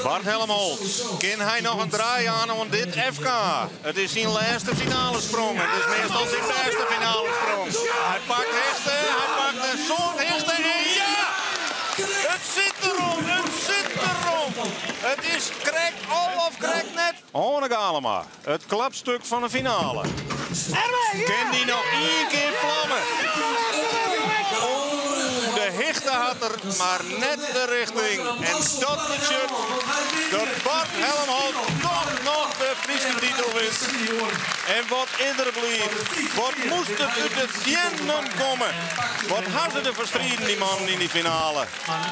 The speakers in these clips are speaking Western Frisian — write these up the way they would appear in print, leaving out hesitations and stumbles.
Bart Helmholt, kin hy noch in draai jaan oan dit FK? It is syn lêste finalesprong. It is meastal syn bêste finalesprong. Hy pakt hichte, hy pakt in soad hichte en ja! It sit derom, it sit derom! It is krekt al of krekt net. Oane Galema, it klapstuk fan de finale. Kin dy noch ien kear flamme? Oeh, de hichte hat er, mar net de richting. En dat betsjut dat Bart Helmholt toch noch de Fryske titel wint. En wat is er bliid. Wat moast it út de teannen komme. Wat ha se derfoar striden, dy mannen yn dy finale.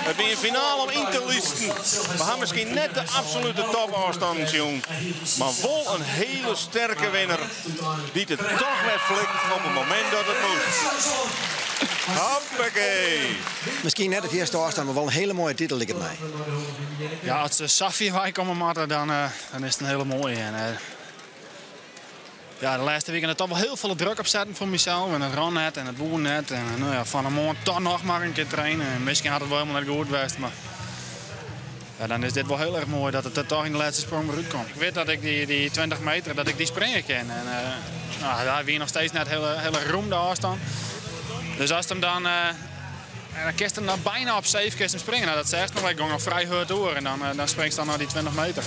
It wie in finale om yn te listen. We ha miskien net de absolute topôfstannen sjoen, mar wol in hiele sterke winner dy't it toch wer flikt op it momint dat it moast. Hoppakee! Miskien net de fierste ôfstân, mar wol in hiele moaie titel liket my. Ja, as se sa fier weikomme moatte, dan, dan is it in hiele moaie. En, ja, de lêste wiken hat toch wol hiel folle druk opsetten foar mysels. En it rûn net en it woe net. En no ja, fan 'e moarn toch noch mar in kear traine. En miskien hat it wol hielendal net goed west, mar ja, dan is dit wol hiel erch moai dat it der toch yn de lêste sprong wer útkomt. Ik wit dat ik dy 20 meter dat ik dy springe kin. En no, hy wie noch steeds net hiele, hiele rûm de ôfstân. Dus ast him dan, dan kinst him dan byna op safe kinst him springe. No, dat seachst noch, ik gong noch frij hurd oer en dan springst dan nei dy 20 meter.